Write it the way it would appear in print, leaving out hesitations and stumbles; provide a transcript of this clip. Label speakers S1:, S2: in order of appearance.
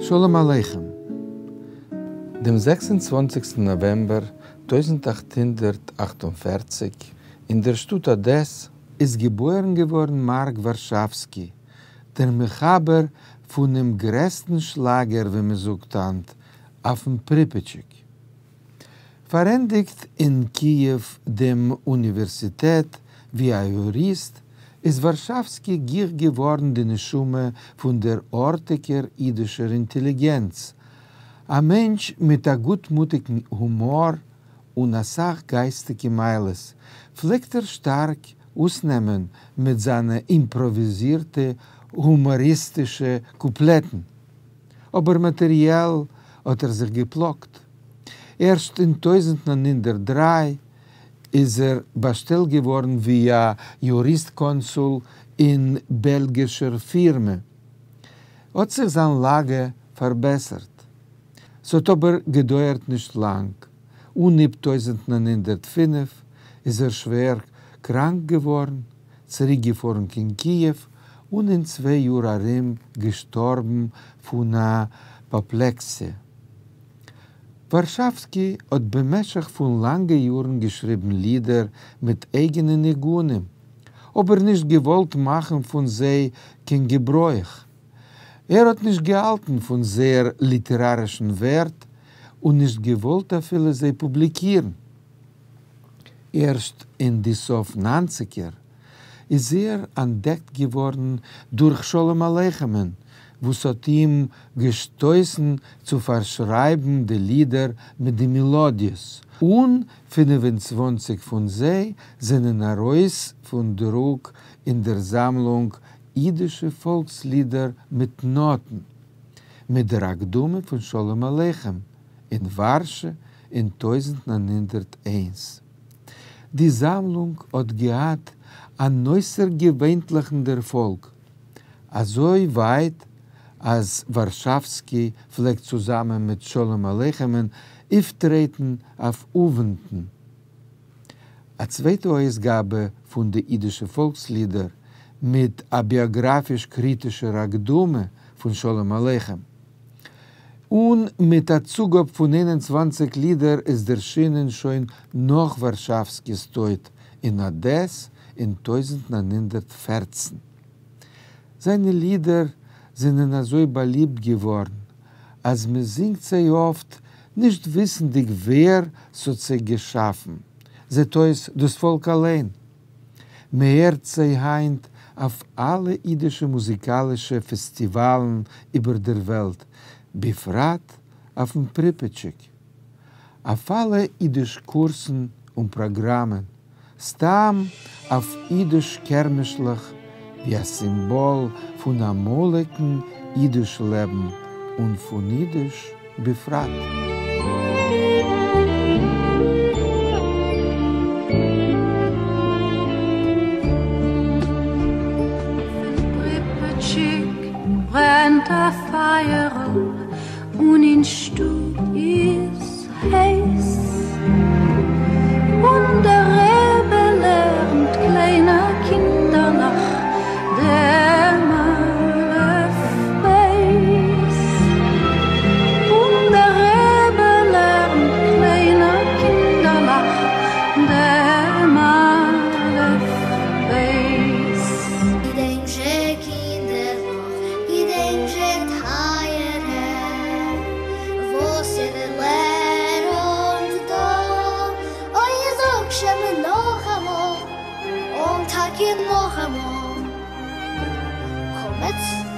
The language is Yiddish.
S1: שלום עליכם. דעם 26 נאוועמבער 1848 אין דער שטאט אדעס איז געבוירן געווארן מארק ווארשאווסקי, דער מחבר פונעם גרעסטן שלאגער ווי מען זאגט היינט אויפן פריפעטשיק. פארענדיגט אין קיעוו דעם אוניווערסיטעט ווי א יוריסט, איז ווארשאווסקי גיך געווארן די נשמה פון דער ארטיגער אידישער אינטעליגענץ, א מענטש מיט א גוטמוטיגן הומאר און אסאך גייסטיגע מעלות, פלעגט ער שטארק אויסנעמען מיט זיינע אימפראוויזירטע הומאריסטישע קופלעטן. אבער מאטעריעל האט ער זיך געפלאגט. ערשט אין 1903 איז ער באשטעלט געווארן ווי א יוריסט-קאנסול אין בעלגישער פירמע. האט זיך זיין לאגע פארבעסערט. ס'האט אבער געדויערט נישט לאנג. אנהייב 1905 איז ער שווער קראנק געווארן, צוריקגעפארן קיין קיעוו און אין צוויי יאר ארום געשטארבן פון אפאפלעקסיע. ווארשאווסקי האט במשך פון לאנגע יארן געשריבן לידער מיט אייגענע ניגונים, אבער נישט געוואלט מאכן פון זיי קיין געברויך. ער האט נישט געהאלטן פון זייער ליטערארישן ווערט און נישט געוואלט אפילו זיי פובליקירן. ערשט אין די סוף ניינציגער איז ער אנטדעקט געווארן דורך שלום עליכמ'ן וואס האט אים געשטויסן צו פארשרייבן די לידער מיט די מעלאדיעס, און 25 פון זיי זענען ארויס פון דרוק אין דער זאמלונג אידישע פאלקסלידער מיט נאטן, מיט דער הקדמה פון שלום עליכם אין ווארשע אין 1901. די זאמלונג האט געהאט אן אויסערגעווענליכן דערפאלג, אזוי ווייט אז ווארשאווסקי פלעגט צוזאמען מיט שלום עליכמ'ן אויפטרעטן אויף אוונטן. א צווייטע אויסגאבע פון די אידישע פאלקסלידער מיט א ביאגראפיש-קריטישער הקדמה פון שלום עליכם און מיט א צוגאב פון 21 לידער איז דערשינען שוין נאך ווארשאווסקי'ס טויט אין אדעס אין 1914. זיינע לידער זענען אזוי באליבט געווארן, אז מען זינגט זיי אפט נישט וויסנדיג ווער ס'האט זיי געשאפן, זעט אויס דאס פאלק אליין. מען הערט זיי היינט אויף אלע אידישע מוזיקאלישע פעסטיוואלן איבער דער וועלט, בפרט אויפן פריפעטשיק, אויף אלע אידיש קורסן און פראגראמען, סתם אויף אידיש קערמעשלעך ווי א סימבאל פון אמאליגן אידיש לעבן און פון אידיש בפרט.
S2: פריפעטשיק ברענט א פייערל און אין שטוב איז הייס, און דער רבי לערנט קליינע קינדערלעך דעם אלף בית, און דער רבי לערנט קליינע קינדערלעך דעם אלף בית.
S3: געדענק זשע קינדערלעך, געדענק זשע טייערע, וואס איר לערנט דא, אוי זאג זשע מיר נאכאמאל, און טאקע נאכאמאל, קמץ.